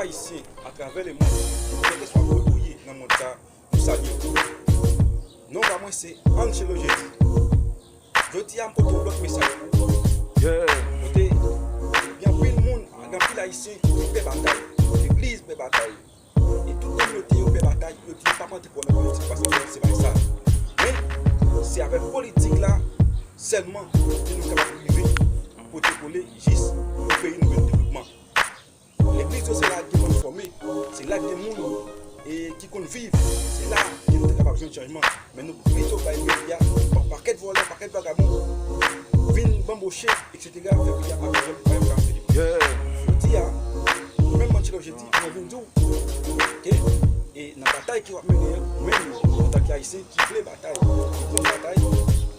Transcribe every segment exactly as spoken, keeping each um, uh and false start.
Ayisyen atravè lemonn, kèlkeswa kote w ye nan mond sa, nou salye w. Non pa mwen se Angelo Jeudy. Jodi a m pote yon lòt mesaj pou ou. Kote gen anpil moun, gen anpil Ayisyen ki pè batay. Legliz pè batay. E tout kominote yo pè batay, yo di yo p ap antre kò nan politik paske se bay sa. Men, se avèk politik la sèlman ke nou kapab rive pote kole jis pou peyi nou jwenn devlopman. Legliz yo se la ke moun fòme, se la ke moun e, ki konn viv, se la ke nou te kapab jwenn chanjman. Men nou pito bay peyi a yon pakèt vòlè, pakèt vagabon vin banboche, etsetera, fè peyi a pa janm, pa janm ka fè devlopman. Jodi a, ou menm Angelo Jeudy, mwen vin di w, ke, e nan batay ke w ap mennen an, ou menm, antanke Ayisyen ki vle batay, ki konn batay,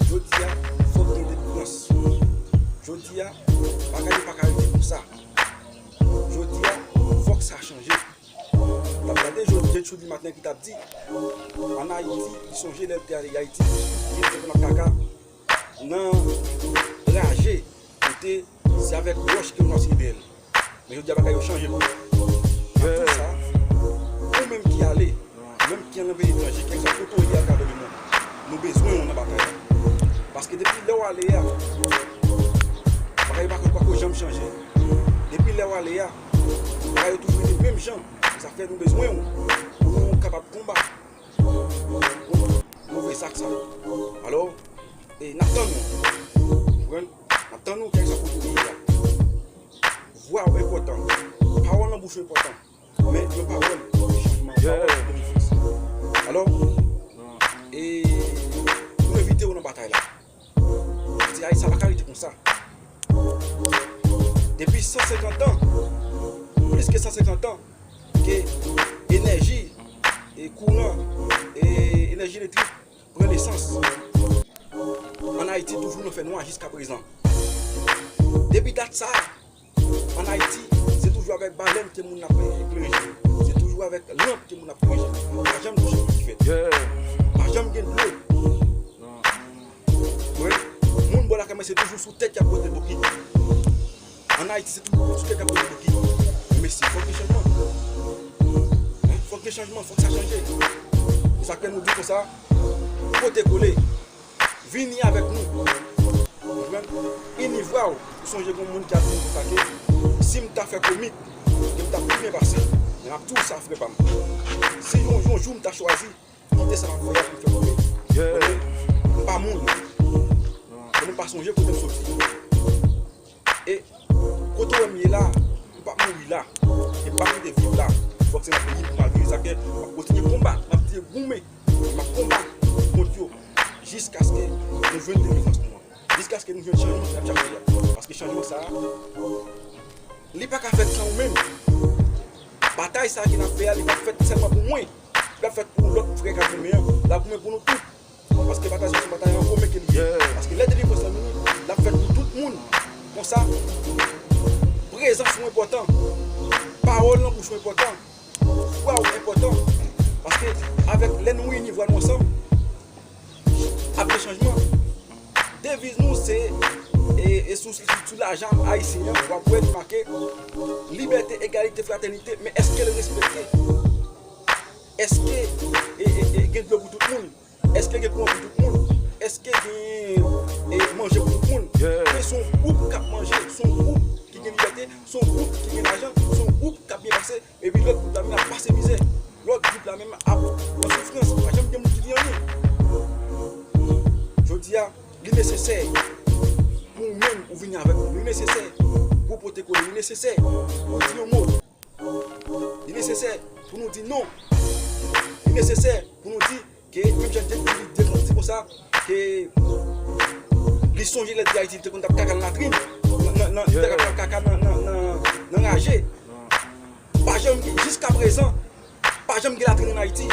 jodi a, fòk gen endepandans. Jodi a, bagay yo pa ka rete konsa. Jodi a, fòk sa chanje. N ap gade Jod-, Gertrude Limaten ki t ap di, ann Ayiti, li sonje lè l te ale Ayiti, li te pran kaka nan raje, kote se avèk wòch ke yo nwazi dèyè l. Men jodi a, bagay yo chanje pou li. Nan tou sa, ou menm ki ale, ou menm ki nan peyi etranje, kèlkeswa kote w ye atravè lemonn, nou bezwen w nan batay la. Paske depi lè w ale a, bagay yo pako, pako janm chanje. Depi lè w ale a, bagay yo toujou rete menm jan. Se sa k fè nou bezwen w pou nou kapab konbat kont move zak sa yo. Alò, e n ap tann ou. Ou konprann? N ap tann ou, kèlkeswa kote w ye a. Vwa w enpòtan. Pawòl nan bouch ou enpòtan. Men yon pawòl de chanjman, yon pawòl de defans. Alò, e nou envite w nan batay la. Di, "Ay, sa pa ka rete konsa." Depi san senkant an, plis ke san senkant an, ke enèji, e kouran, e enèji elektrik pran nesans. Ann Ayiti, toujou nan fènwa jiska prezan. Depi dat sa a, ann Ayiti, se toujou avèk balèn ke moun ap eklere je yo. Se toujou avèk lanp ke moun ap eklere je yo. Pa janm gen chanjman ki fèt. Pa janm gen dlo. Wi. Moun bò lakay mwen, se toujou sou tèt y ap pote bokit. Ann Ayiti, se toujou sou tèt y ap pote bokit. Men mesye, fòk gen chanjman. Fòk gen chanjman, fòk sa chanje. Se sa k fè nou di konsa, pote kole. Vini avèk nou. Ou konprann? Ini vwa w. Ou sonje gen moun ki ap di m konsa ke si m ta fè komik, ke m t ap pi byen pase. Men m ap di w sa, frè pa m. Si yon, yon jou m ta chwazi kite sa m ap fè a pou m fè komik, konnen m pa moun. Konnen m pa sonje kote m soti. E kote w wè m ye la, m p ap mouri la. E m p ap rete viv la. Fòk se nan peyi m pou m al viv. Sa fè m ap kontinye konbat, m ap kontinye goumen, m ap konbat kont yo jiskaske nou jwenn delivrans nou an. Jiskaske nou jwenn chanjman ke n ap chache a. Paske chanjman sa a, li pa ka fèt san ou menm. Batay sa a ke n ap fè a, li p ap fèt sèlman pou mwen. Li p ap fèt pou lòt frè k ap goumen an. L ap goumen pou nou tout. Paske batay sa se yon batay an komen ke li ye. Paske lè delivrans lan vini, l ap fèt pou tout moun. Konsa, prezans ou enpòtan. Pawòl nan bouch ou enpòtan. Vwa w enpòtan. Paske avèk, lè nou ini vwa nou ansanm, ap gen chanjman. Deviz nou se, e, e sou, sou lajan ayisyen an, w ap wè li make libète, egalite, fratènite, men èske l respekte? Èske, e, e, e, gen dlo pou tout moun? Èske gen kouran pou tout moun? Èske gen, e, manje pou tout moun? Men se yon gwoup k ap manje, se yon gwoup ki gen libète, se yon gwoup ki gen lajan, se yon gwoup k ap byen pase, epi lòt gwoup la menm ap pase mizè. Lòt gwoup la menm ap nan soufrans. Pa janm gen moun ki di anyen. Jodi a, li nesesè pou ou menm ou vini avèk nou. Li nesesè pou w pote kole. Li nesesè pou w di yon mo. Li nesesè pou nou di non. Li nesesè pou nou di ke, menm jan Jezi te di konsa, ke li sonje lè l te Ayiti, li te konn t ap kaka nan latrin, nan, nan, nan, li te konn t ap kaka nan, nan, nan, nan raje. Pa janm, jiska prezan, pa janm gen latrin ann Ayiti.